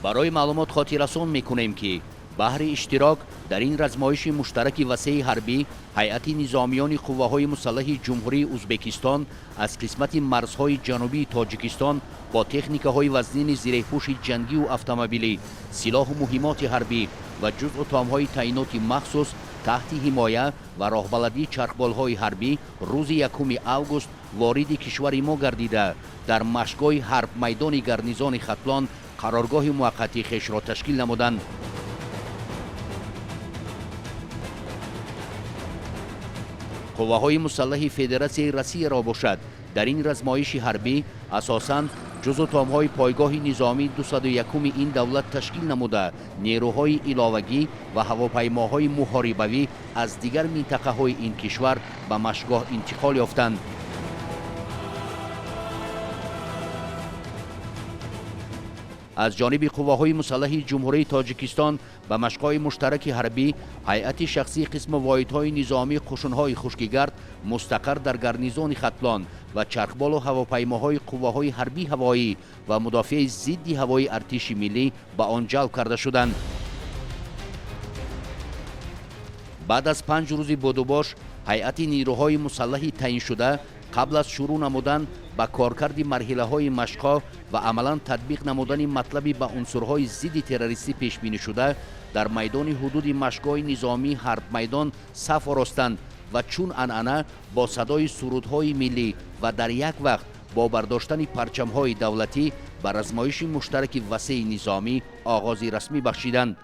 Барои маълумот хотиррасон мекунем, ки баҳри иштирок дар ин размоиши муштараки васеи ҳарбӣ ҳайати низомиёни қувваҳои мусаллаҳи Ҷумҳурии Узбекистон аз қисмати марзҳои ҷанубии Тоҷикистон бо техникаҳои вазнини зиреҳпӯши ҷангиву автомобилӣ, силоҳу муҳимоти ҳарбӣ ва ҷузъу томҳои таъиноти махсус таҳти ҳимоя ва роҳбаладии чархболҳои ҳарбӣ рӯзи 1 август вориди кишвари мо гардида, дар машқгоҳи ҳарбмайдони гарнизони Хатлон қароргоҳи муваққатии хешро ташкил намуданд. Қувваҳои мусаллаҳи Федератсияи Россияро бошад, дар ин размоиши ҳарбӣ асосан ҷузъу томҳои пойгоҳи низомии 201-уми ин давлат ташкил намуда, нерӯҳои иловагӣ ва ҳавопаймоҳои муҳорибавӣ аз дигар минтақаҳои ин кишвар ба машқгоҳ интиқол ёфтанд. Аз ҷониби қувваҳои мусаллаҳи Ҷумҳурии Тоҷикистон ба машқҳои муштараки ҳарбӣ ҳайати шахсии қисму воҳидҳои низомии қӯшунҳои хушкигард мустақар дар гарнизони Хатлон ва чархболу ҳавопаймоҳои қувваҳои ҳарбии ҳавоӣ ва мудофиаи зидди ҳавоии артиши миллӣ ба он ҷалб карда шуданд. Баъд аз 5 рӯзи будубош ҳайати нирӯҳои мусаллаҳи таъиншуда қабл аз шурӯъ намудан ба коркарди марҳилаҳои машқҳо ва амалан татбиқ намудани матлаби ба унсурҳои зидди террористӣ пешбинишуда дар майдони ҳудуди машқгоҳи низомии ҳарбмайдон саф оростанд ва чун анъана бо садои сурудҳои миллӣ ва дар як вақт бо бардоштани парчамҳои давлатӣ ба размоиши муштараки васеи низомӣ оғози расмӣ бахшиданд.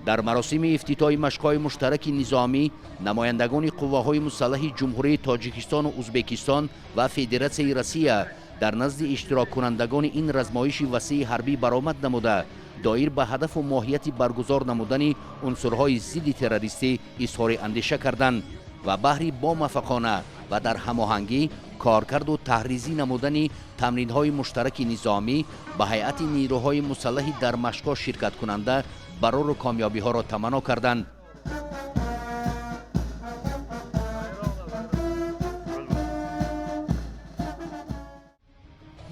Дар маросими ифтитоҳи машқҳои муштараки низомӣ намояндагони қувваҳои мусаллаҳи Ҷумҳурии Тоҷикистону Узбекистон ва Федератсияи Россия дар назди иштироккунандагони ин размоиши васеи ҳарбӣ баромад намуда, доир ба ҳадафу моҳияти баргузор намудани унсурҳои зидди террористӣ изҳори андеша карданд ва баҳри бомуваффақона ва дар ҳамоҳангӣ коркарду таҳризӣ намудани тамринҳои муштараки низомӣ ба ҳайати нирӯҳои мусаллаҳи дар машқҳо ширкаткунанда барору комёбиҳоро таманно карданд.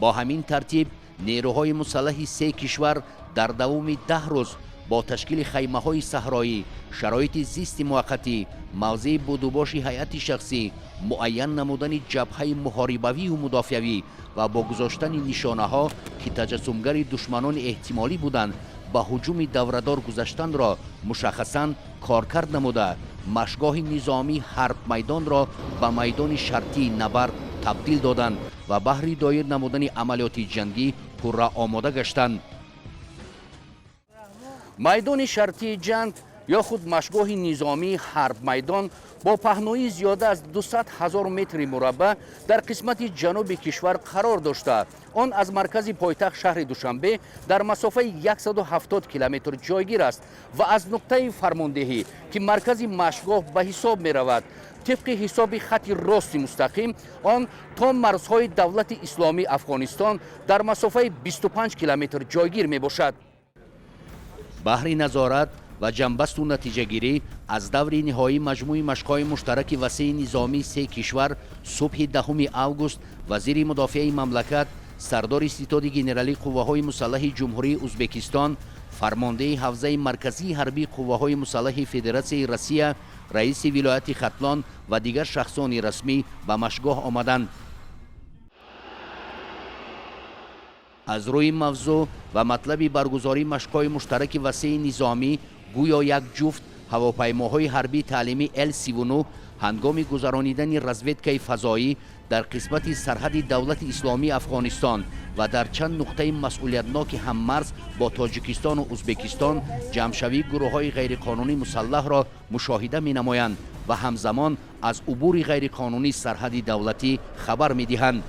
Бо ҳамин тартиб нерӯҳои мусаллаҳи се кишвар дар давоми 10 рӯз бо ташкили хаймаҳои саҳроӣ, шароити зисти муваққатӣ, мавзеи будубоши ҳайати шахсӣ, муайян намудани ҷабҳаи муҳорибавию мудофиавӣ ва бо гузоштани нишонаҳо, ки таҷассумгари душманони эҳтимолӣ буданд, ба ҳуҷуми даврадор гузаштанро мушаххасан коркард намуда, машқгоҳи низомии ҳарбмайдонро ба майдони шартии набард табдил доданд ва баҳри доир намудани амалиёти ҷангӣ пурра омода гаштанд. Майдони шартии ҷанг ё худ машқгоҳи низомии ҳарбмайдон бо паҳноии зиёда аз 200 ҳазор метри мураббаъ дар қисмати ҷануби кишвар қарор дошта, он аз маркази пойтахт шаҳри Душанбе дар масофаи 170 километр ҷойгир аст ва аз нуқтаи фармондеҳӣ, ки маркази машқгоҳ ба ҳисоб меравад, тибқи ҳисоби хати рости мустақим он то марзҳои Давлати Исломии Афғонистон дар масофаи 25 километр ҷойгир мебошад. Баҳри назорат ва ҷамъбасту натиҷагирӣ аз даври ниҳоии маҷмӯи машқҳои муштараки васеи низомии се кишвар субҳи 10 август вазири мудофиаи мамлакат, сардори ситоди генералии қувваҳои мусаллаҳи Ҷумҳурии Узбекистон, фармондеҳи ҳавзаи марказии ҳарбии қувваҳои мусаллаҳи Федератсияи Россия, раиси вилояти Хатлон ва дигар шахсони расмӣ ба машқгоҳ омаданд. Аз рӯи мавзӯъ ва матлаби баргузории машқҳои муштараки васеи низомӣ гӯё як ҷуфт ҳавопаймоҳои ҳарбии таълимӣ Л-39 ҳангоми гузаронидани разведкаи фазоӣ дар қисмати сарҳади Давлати Исломии Афғонистон ва дар чанд нуқтаи масъулиятноки ҳаммарз бо Тоҷикистону Узбекистон ҷамъшавии гурӯҳҳои ғайриқонунӣ мусаллаҳро мушоҳида менамоянд ва ҳамзамон аз убури ғайриқонунии сарҳади давлатӣ хабар медиҳанд.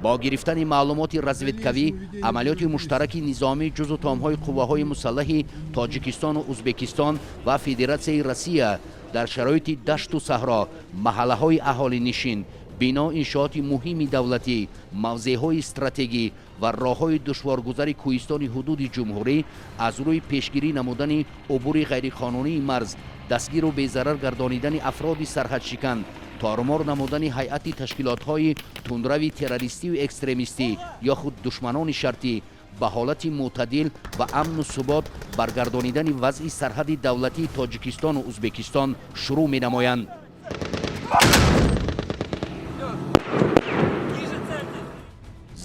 Бо гирифтани маълумоти разведкавӣ амалиёти муштараки низомии ҷузъу томҳои қувваҳои мусаллаҳи Тоҷикистону Узбекистон ва Федератсияи Россия дар шароити дашту саҳро, маҳаллаҳои аҳолинишин, бино иншооти муҳими давлатӣ, мавзеъҳои стратегӣ ва роҳҳои душворгузари кӯҳистони ҳудуди ҷумҳурӣ аз рӯи пешгирӣ намудани убури ғайриқонунии марз, дастгиру безарар гардонидани афроди сарҳадшикан, Торумор намудани ҳайати ташкилотҳои тундрави террористию экстремистӣ ё худ душманони шартӣ, ба ҳолати мӯътадил ва амну субот баргардонидани вазъи сарҳади давлатии Тоҷикистону Узбекистон шурӯъ менамоянд.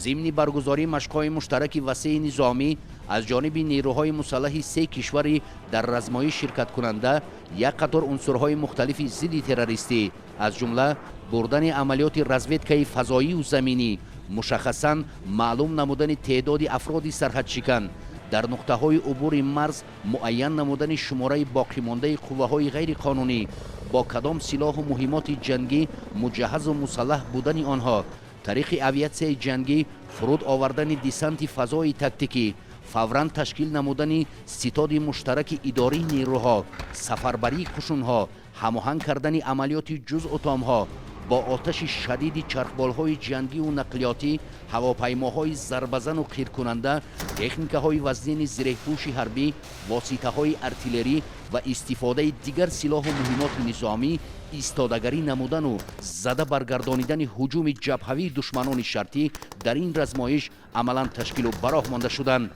Зимни баргузории машқҳои муштараки васеи низомӣ аз ҷониби нерӯҳои мусаллаҳи се кишвари дар размоӣ ширкаткунанда, як қатор унсурҳои мухталифи зидди террористӣ, аз ҷумла бурдани амалиёти разведкаи фазоию заминӣ, мушаххасан маълум намудани теъдоди афроди сарҳадшикан дар нуқтаҳои убури марз, муайян намудани шумораи боқимондаи қувваҳои ғайриқонунӣ, бо кадом силоҳу муҳимоти ҷангӣ муҷаҳҳазу мусаллаҳ будани онҳо, тариқи авиатсияи ҷангӣ фуруд овардани десанти фазои тактикӣ, фавран ташкил намудани ситоди муштараки идории нерӯҳо, сафарбарии қушунҳо, ҳамоҳанг кардани амалиёти ҷузъутомҳо бо оташи шадиди чархболҳои ҷангиву нақлиётӣ, ҳавопаймоҳои зарбазану қиркунанда, техникаҳои вазнини зиреҳпӯши ҳарбӣ, воситаҳои артиллерӣ ва истифодаи дигар силоҳу муҳимоти низомӣ, истодагарӣ намудану зада баргардонидани ҳуҷуми ҷабҳавии душманони шартӣ дар ин размоиш амалан ташкилу ба роҳ монда шуданд.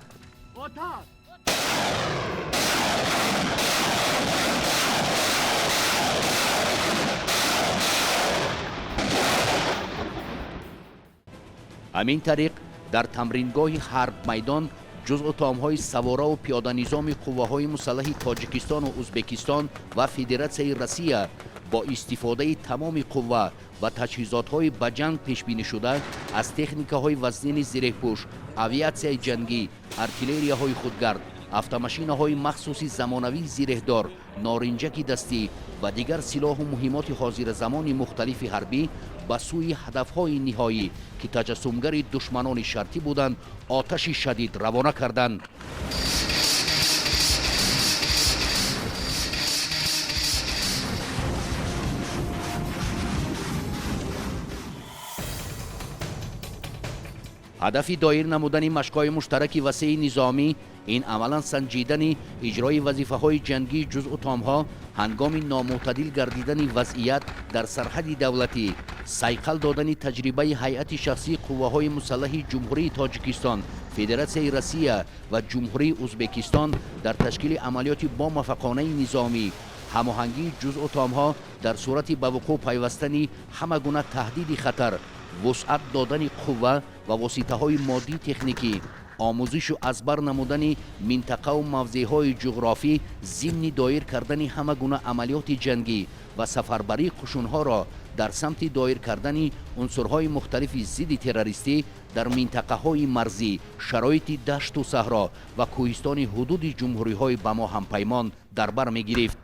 Ҳамин тариқ, дар тамрингоҳи Ҳарбмайдон ҷузъутомҳои савораву пиёданизоми қувваҳои мусаллаҳи Тоҷикистону Узбекистон ва Федератсияи Россия бо истифодаи тамоми қувва ва таҷҳизотҳои ба ҷанг пешбинишуда аз техникаҳои вазнини зиреҳпӯш, авиатсияи ҷангӣ, артиллерияҳои худгард, автомашинаҳои махсуси замонавии зиреҳдор, норинҷаки дастӣ ва дигар силоҳу муҳимоти ҳозиразамони мухталифи ҳарбӣ ба сӯи ҳадафҳои ниҳоӣ, ки таҷассумгари душманони шартӣ буданд, оташи шадид равона карданд. Ҳадафи доир намудани машқҳои муштараки васеи низомӣ ин амалан санҷидани иҷрои вазифаҳои ҷангии ҷузъутомҳо ҳангоми номӯътадил гардидани вазъият дар сарҳади давлатӣ, сайқал додани таҷрибаи ҳайати шахсии қувваҳои мусаллаҳи Ҷумҳурии Тоҷикистон, Федератсияи Россия ва Ҷумҳурии Узбекистон дар ташкили амалиёти бомуваффақонаи низомӣ, ҳамоҳангии ҷузъутомҳо дар сурати ба вуқӯъ пайвастани ҳама гуна таҳдиди хатар, вусъат додани қувва ва воситаҳои моддии техникӣ, омӯзишу аз бар намудани минтақаву мавзеъҳои ҷуғрофӣ зимни доир кардани ҳама гуна амалиёти ҷангӣ ва сафарбарии қушунҳоро дар самти доир кардани унсурҳои мухталифи зидди террористӣ дар минтақаҳои марзӣ, шароити дашту саҳро ва кӯҳистони ҳудуди ҷумҳуриҳои ба мо ҳампаймон дар бар мегирифт.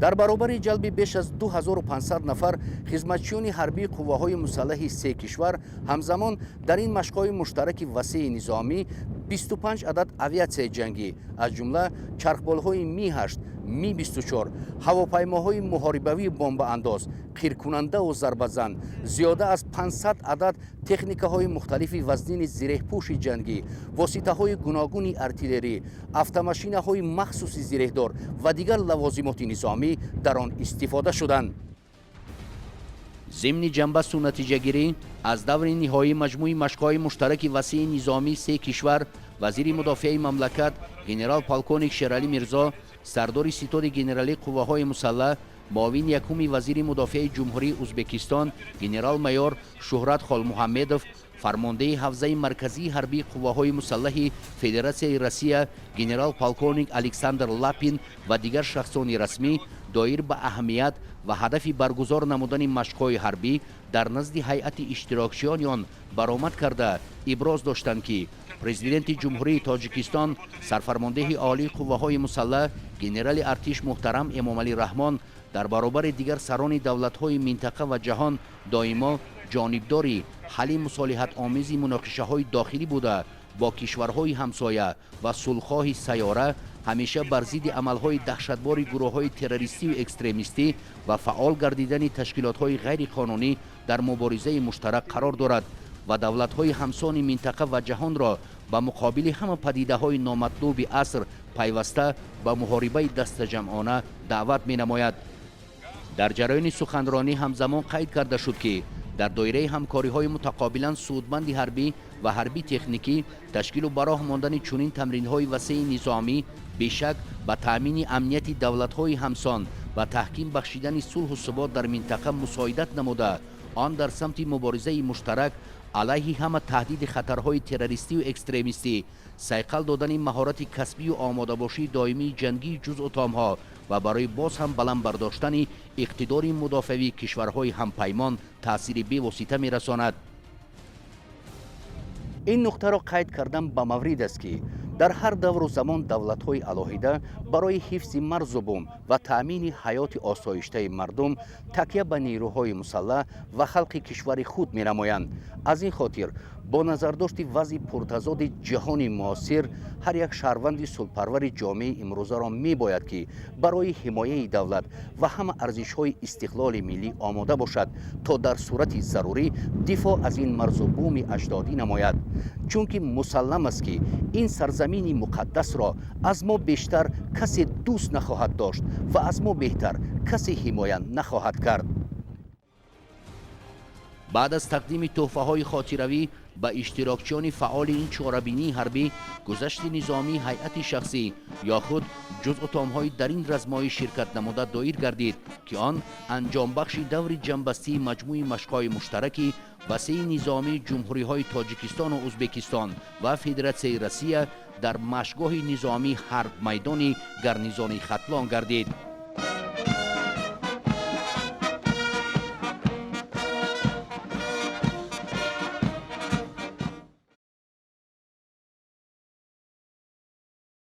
Дар баробари ҷалби беш аз 2500 нафар хизматчиёни ҳарбии қувваҳои мусаллаҳи се кишвар, ҳамзамон дар ин машқҳои муштараки васеи низомӣ 25 адад авиатсияи ҷангӣ, аз ҷумла чархболҳои Ми-8, Ми-24, ҳавопаймоҳои муҳорибавии бомбаандоз, қиркунандаву зарбазан, зиёда аз 500 адад техникаҳои мухталифи вазнини зиреҳпӯши ҷангӣ, воситаҳои гуногуни артиллерӣ, автомашинаҳои махсуси зиреҳдор ва дигар лавозимоти низомӣ дар он истифода шуданд. Зимни ҷанбасту натиҷагирӣ аз даври ниҳоии маҷмӯи машқҳои муштараки васеи низомии се кишвар, вазири мудофиаи мамлакат генерал полковник Шералӣ Мирзо, сардори ситоди генералии қувваҳои мусаллаҳ, муовини якуми вазири мудофиаи Ҷумҳурии Узбекистон генерал-майор Шуҳрат Холмуҳаммедов, фармондеҳи ҳавзаи марказии ҳарбии қувваҳои мусаллаҳи Федератсияи Россия генерал полковник Александр Лапин ва дигар шахсони расмӣ доир ба аҳамият ва ҳадафи баргузор намудани машқҳои ҳарбӣ дар назди ҳайати иштирокчиёни он баромад карда, иброз доштанд, ки Президенти Ҷумҳурии Тоҷикистон, сарфармондеҳи олии қувваҳои мусаллаҳ генерали артиш муҳтарам Эмомалӣ Раҳмон дар баробари дигар сарони давлатҳои минтақа ва ҷаҳон доимо ҷонибдори ҳалли мусолиҳатомези муноқишаҳои дохилӣ буда, бо кишварҳои ҳамсоя ва сулҳхоҳи сайёра ҳамеша бар зидди амалҳои даҳшатбори гурӯҳҳои террористию экстремистӣ ва фаъол гардидани ташкилотҳои ғайриқонунӣ дар муборизаи муштарак қарор дорад. Ва давлатҳои ҳамсони минтақа ва ҷаҳонро ба муқобили ҳама падидаҳои номатлуби аср пайваста ба муҳорибаи дастаҷамъона даъват менамояд. Дар ҷараёни суханронӣ ҳамзамон қайд карда шуд, ки дар доираи ҳамкориҳои мутақобилан судманди ҳарбӣ ва ҳарбӣ техникӣ ташкилу ба роҳ мондани чунин тамринҳои васеи низомӣ бешак ба таъмини амнияти давлатҳои ҳамсон ва таҳким бахшидани сулҳу субот дар минтақа мусоидат намуда, он дар самти муборизаи муштарак алайҳи ҳама таҳдиди хатарҳои террористию экстремистӣ, сайқал додани маҳорати касбию омодабошии доимии ҷангии ҷузъутомҳо ва барои боз ҳам баланд бардоштани иқтидори мудофиавии кишварҳои ҳампаймон таъсири бевосита мерасонад. Ин нуқтаро қайд кардан ба маврид аст, ки дар ҳар давру замон давлатҳои алоҳида барои ҳифзи марзу бум ва таъмини ҳаёти осоиштаи мардум такя ба нерӯҳои мусаллаҳ ва халқи кишвари худ менамоянд. Аз ин хотир, бо назардошти вазъи пуртазоди ҷаҳони муосир, ҳар як шаҳрванди сулҳпарвари ҷомеаи имрӯзаро мебояд, ки барои ҳимояи давлат ва ҳама арзишҳои истиқлоли миллӣ омода бошад, то дар сурати зарурӣ дифоъ аз ин марзу буми аҷдодӣ намояд, чунки мусаллам аст, ки ин сарзамини муқаддасро аз мо бештар касе дӯст нахоҳад дошт ва аз мо беҳтар касе ҳимоя нахоҳад кард. Баъд аз тақдими тӯҳфаҳои хотиравӣ ба иштирокчиёни фаъоли ин чорабинии ҳарбӣ, гузашти низомии ҳайати шахсӣ ё худ ҷузъутомҳои дар ин размоӣ ширкат намуда доир гардид, ки он анҷомбахши даври ҷамъбастии маҷмӯи машқҳои муштараки васеи низомии ҷумҳуриҳои Тоҷикистону Ӯзбекистон ва Федератсияи Россия дар машқгоҳи низомии ҳарбмайдони гарнизони Хатлон гардид.